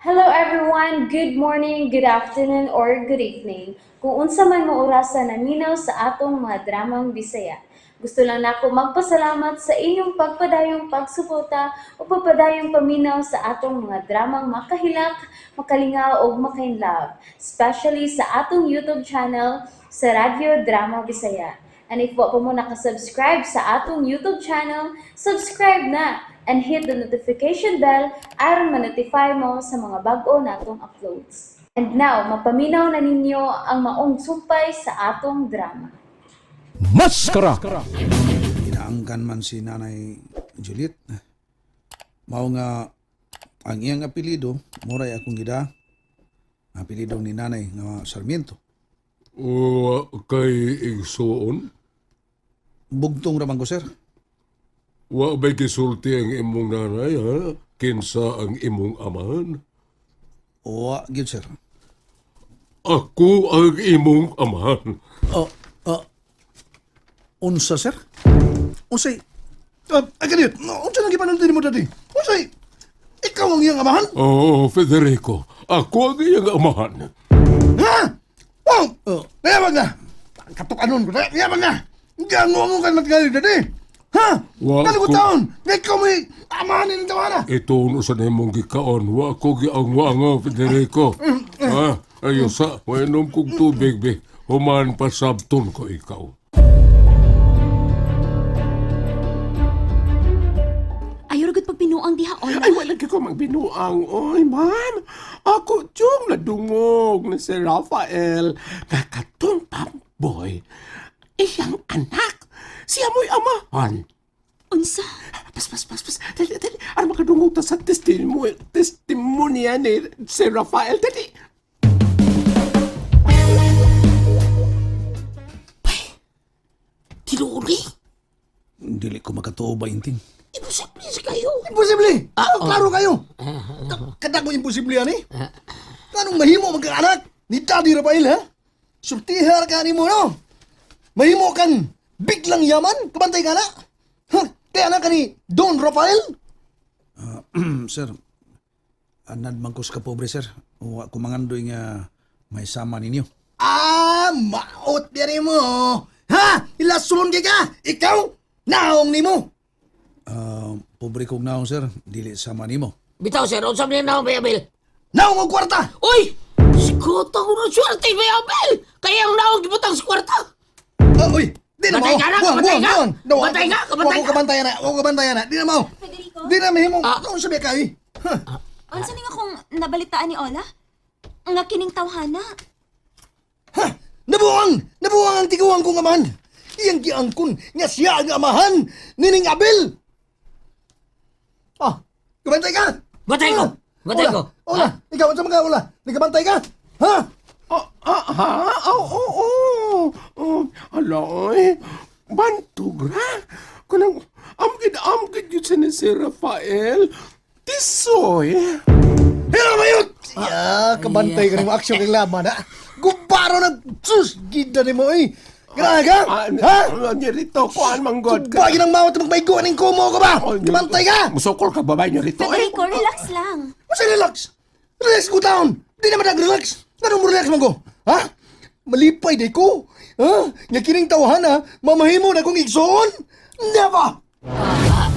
Hello everyone! Good morning, good afternoon, or good evening. Kung unsa man mo orasa naminaw sa atong mga dramang Bisaya. Gusto lang nako magpasalamat sa inyong pagpadayong pagsuporta o pagpadayong paminaw sa atong mga dramang makahilak, makalingaw ug makainlove, especially sa atong YouTube channel sa Radyo Drama Bisaya. And if wa pa mo nakasubscribe sa atong YouTube channel, subscribe na and hit the notification bell aron ma-notify mo sa mga bag-o natong uploads. And now, mapaminaw na ninyo ang maong sumpay sa atong drama. Maskara! Inaangkan man si Nanay Juliet. Mao nga ang iyang apelyido, moray akong gida, ang apelyido ni Nanay nga Sarmiento. O kay igsuon, Bugtong ra man ko, sir. Wa ba'y gisulti ang imong nanay, ha? Kinsa ang imong amahan? Wa gyud, sir. Ako ang imong amahan. Oh, oh. Unsa, sir? Unsay? Ay ganit. No, unsa nang gipanulti nimo dati? Unsay? Ikaw ang iyang amahan? Oo, Federico, ako ang iyang amahan. Ha? Oh! Oh. Nayabag na. Katukanon ko na. Nayabag na. Gango kan matgali dati. Ha? Wa Kano ko ko- taon? Nga ikaw may amahan ni tawana. Ito usa na imong gikaon. Wa ko giangwa nga, Federico. Ha? Ayo sa, mainom kong tubig, be. Human pasabton ko ikaw. Ayaw ra gud pagbinuang diha, Ola. Ay, wala ko magbinuang. Oy, ma'am. Ako, tiyong nadungog na si Rafael. Nga katong boy. Iyang anak. Siya mo'y amahan. Unsa? Pas, pas, pas, pas. Dali, dali. Ano makadungog ta sa testimonya ni si Rafael? Dali. Tinuri? Dili ko makatuo ba, Inting? Imposible sa kayo. Imposible! Ah, klaro kayo! Kada ko imposible ani. Anong mahimo magkaanak ni Daddy Rafael, ha? Sultihar ka ni mo, no? Mahimo kan biglang yaman, kabantay ka na. Ha? Kaya na ka ni Don Rafael? Sir, anad man ko sa kapobre, sir. Wa ko mangandoy nga may sama ninyo. Ah, maot diri mo. Ha? Ilason kay ka. Ikaw, naong nimo. Pobre kong naong, sir. Dili sama nimo. Bitaw, sir. Unsa man na may Abel? Naong og kwarta. Uy! Sikuta ko ng swerte, may Abel! Kaya ang naong gibutang sa kwarta! Ah, uy, di na Bantay mao. ka na, Buwang, kabantay buwang, ka. buwang. No, Bantay ka, kabantay Wa ko ka. kabantayan na. Wa ko kabantayan na. Di na mao. Federico? Di na mahimo. Ah. Ano sabi ka eh? Huh. Unsa ning akong nabalitaan ni Ola? Nga kining tawhana. Ha! Nabuang! Nabuang ang tiguang kong amahan! Iyang giangkon nga siya ang amahan ni Ning Abel! Ah, kabantay ka! Bantay ko! Ah, Bantay Ola, ko! Ola, ikaw unsa man ka, Ola? Nagkabantay ka? Ha? Oh, ah, ha? Oo, oo, oo. Oh, ala, oy. Bantog ra. Kanang, amgid, amgid yun sa ni si Rafael. Tisoy. Hello, mayot! Ya, kabantay ka nimo aksyon kay laban ha. Gubaro na sus gida nimo eh. Grabe ka? Ah, Ha? ah, Rito, kuan manggod ka. Kubagi ng mawat magmaigo ning kumo ka ba? Oh, Kabantay ka! Musokol ka babay niya rito. Eh. Federico, relax lang. Masa relax? Relax ko taon. Di naman nag-relax. Anong mo relax man ko? Ha? Malipay day ko. Ha? Nga kining tawahan ha? Mamahimo na kong igsoon? Never!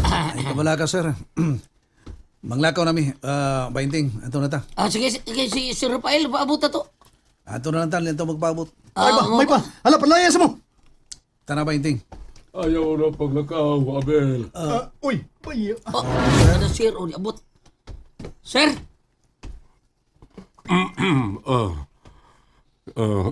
Ay, kabala ka, sir. Manglakaw nami. Ah, bainting. Ato na ta. Ah, sige, sige, si Rafael, paabot na to. Ato na lang ta. Lento magpaabot. May pa, Ah, may pa. Hala, panlayas mo. Tana, bainting. Ayaw na paglakaw, Abel. Ah, uy, ay, Oh, ano, sir, oh, abot. Sir! Ah,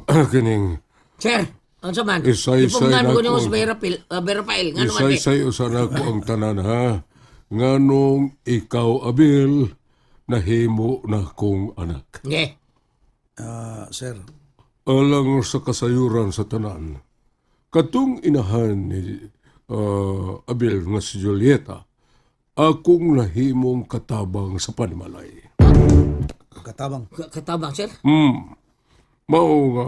ah, kining Sir! Unsa man? Isay-isay Ipugnan na ko nimo ko. si Bay Rafael, Bay Rafael, ngano man be? Isay-isay usa na ko ang tanan ha. Nganong ikaw Abel nahimo na kong anak. Nge. Ah, sir. Alang sa kasayuran sa tanan. Katong inahan ni Abel nga si Julieta, akong nahimong katabang sa panimalay. Katabang. Katabang, sir. Mao nga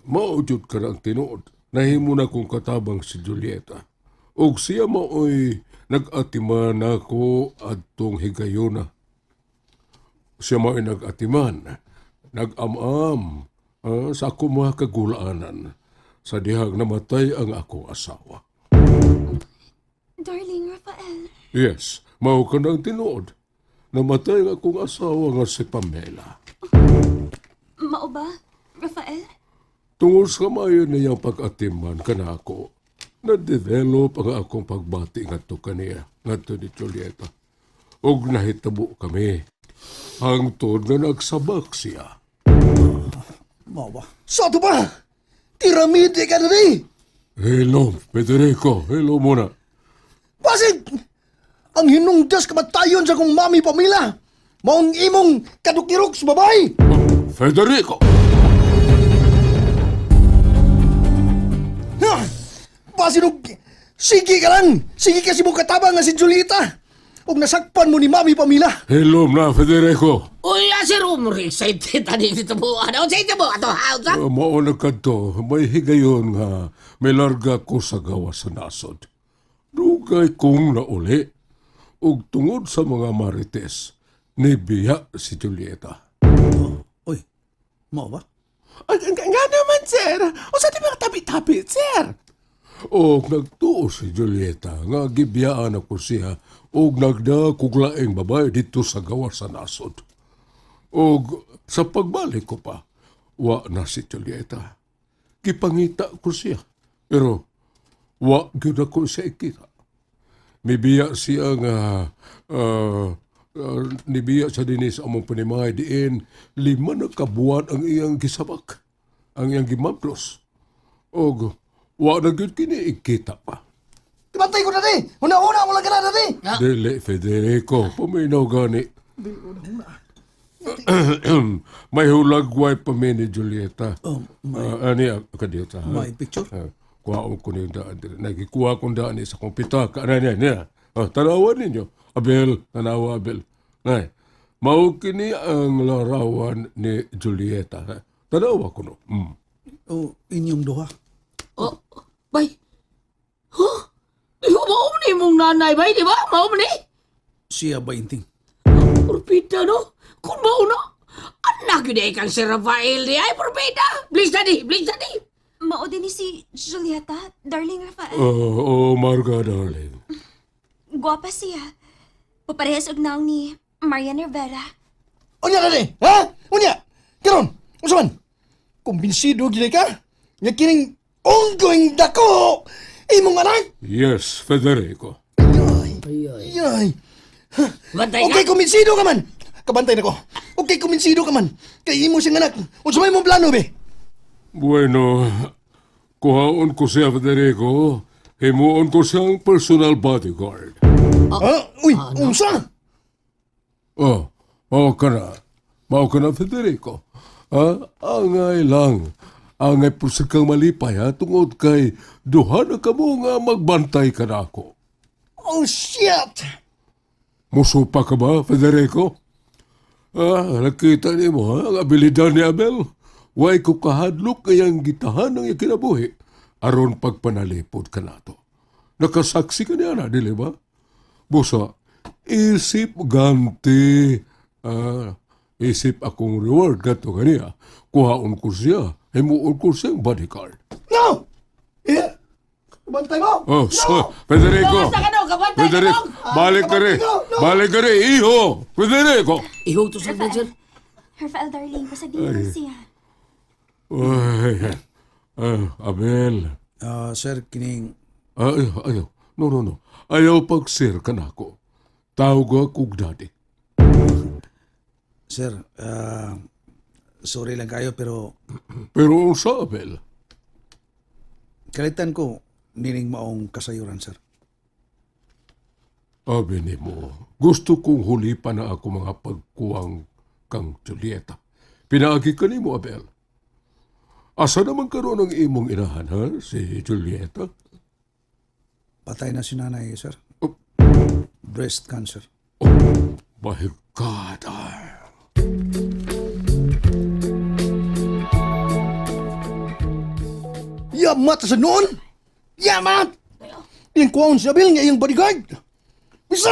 mao jud ka na ang tinuod. Nahimo na kong katabang si Julieta. Og siya maoy nag-atiman ako adtong higayona. Siya mao'y nag-atiman, nag-am-am sa akong mga kagulaanan sa dihang namatay ang akong asawa. Darling Rafael. Yes, mao ka nang tinuod. Namatay ang akong asawa nga si Pamela. Mao ba, Rafael? Tungod sa maayo niyang pag-atiman kanako, na-develop ang akong pagbati ngadto kaniya, ngadto ni Julieta. Og nahitabo kami. Hangtod nga nagsabak siya. Mao ba? Sa ato pa! Tiramide ka na di! Hello, Federico. Hello muna. Basig! Ang hinungdas kamatayon sa kong mami pamila! Maong imong kadukirok sa babae! Oh, Federico! Ha! Basin og sige ka lang! Sige ka si mong katabang nga si Julieta! Og nasakpan mo ni Mami Pamila! Hello na, Federico. Uy, sir, umri excited ani dito mo. Ano sa ito mo? Ato house, ha? Mao na kadto, may higayon nga may larga ko sa gawas sa nasod. Dugay kong nauli. Ug tungod sa mga marites, nibiya si Julieta. Uy, mao ba? Ay, nga naman, sir. O sa di mga tabi-tabi, sir? Og nagtuo si Julieta nga gibiyaan ako siya og nagda kog laing babae dito sa gawas sa nasod. Og sa pagbalik ko pa, wa na si Julieta. Gipangita ko siya, pero wa gyud ako siya ikita. Mibiya siya nga nibiya sa dinhi sa among panimay diin 5 na ka buwan ang iyang gisabak, ang iyang gimablos. Og wa na gyud kini ikita pa. Kabantay ko na di! Una-una mo lang ka na di! Dili, Federico, paminaw gani. May hulagway pa mi ni Julieta. Oh, Ani, kadiyot, ha? May picture? Kuha ko ni daan. Nagikuha kong daan sa kong pitaka. Ano, ano, ano. Oh, tanawan ninyo. Abel, tanawa, Abel. Nay, mao kini ang larawan ni Julieta. Ha? Tanawa ko no. Oh, inyong duha. Oh, bay. Huh? Iho, mao ni mong nanay, bay, di ba? Mao ni? Siya ba inting? Porpita, no? Kung mao na, anak yun eh kang si Rafael di ay, porpita. Please, daddy, please, daddy. Mao din ni si Julieta, darling Rafael. Oh, oh, Marga, darling. Guwapa siya. Paparehas og naong ni Marian Rivera. Unya na di! Ha? Unya! Karon! Unsa man? Kumbinsido gid ka? Nga kining ongoing dako! Imong anak! Yes, Federico. Ay! Ay! Bantay ka. Okay, kumbinsido ka man! Kabantay na ko. Okay, kumbinsido ka man. Kay imo siyang anak. Unsa may imong plano, be? Bueno, kuhaon ko siya, Federico. Himuon ko siyang personal bodyguard. Ha? Uy, unsa? Oh, mao ka na. Mao ka na, Federico. Ha? Angay lang. Angay pusig kang malipay, ha? Tungod kay duha na kamo nga magbantay ka na ako. Oh, shit! Musupa ka ba, Federico? Ah, nakita ni mo, ha? Ang abilidad ni Abel. Way ko kahadlok kayang gitahan ng ikinabuhi. Aron pagpanalipod ka nato. Nakasaksi ka niya na, dili ba? Busa, isip ganti. Ah, isip akong reward gato kaniya. Kuhaon ko siya. Himuon ko siyang bodyguard. No! Eh? Kabantay mo! Oh, so, Federico! Basta ka daw, kabantay ka Federico, daw. balik ka rin. No, no. Balik ka rin, iho! Federico! Ihog to sa sir. Rafael, darling, basta di lang siya. Ay, Abel. Ah, sir, kining Ayaw, ayaw. No, no, no. Ayaw pagsir ka na ako. Tawag ako daddy. sir, sorry lang kayo pero Pero unsa, Abel? kalitan ko nining maong kasayuran, sir. Abi ni mo, gusto kong huli pa na ako mga pagkuwang kang Julieta. Pinaagi ka ni mo, Abel. Asa naman karon ang imong inahan, ha? Si Julieta? Patay na si nanay, sir. Oh. Breast cancer. Oh, my God. Ah. Yamat sa noon! Yamat! Iyang kuwaon si Abel nga iyang bodyguard! Bisa!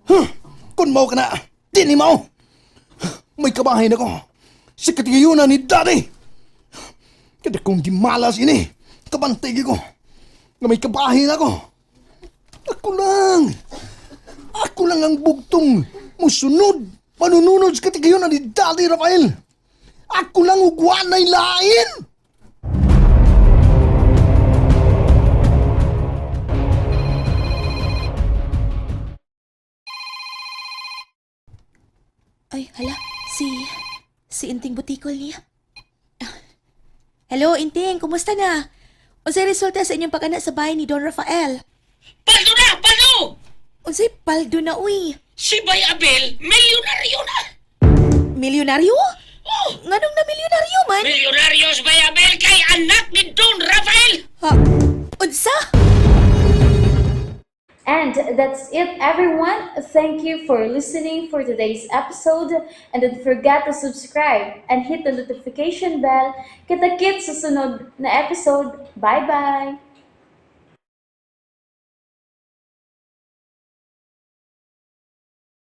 Huh! Kung mao ka na, di ni mao! May kabahin ako. Sa katigayunan ni Daddy. Kada kong gimalas ini, kabantay ko. Nga may kabahin ako. Ako lang. Ako lang ang bugtong musunod, manununod sa katigayunan ni Daddy Rafael. Ako lang ugwan na lain. Ay, hala. Si Inting Butikol niya. Ah. Hello, Inting. Kumusta na? Unsay resulta sa inyong pag-ana sa bahay ni Don Rafael? Paldo na! Paldo! Unsay paldo na, uy? Si Bay Abel, milyonaryo na! Milyonaryo? Oh! Nganong na milyonaryo man? Milyonaryo si Bay Abel kay anak ni Don Rafael! Ha? Unsa? And that's it, everyone. Thank you for listening for today's episode. And don't forget to subscribe and hit the notification bell. Kita-kits sa sunod na episode. Bye-bye!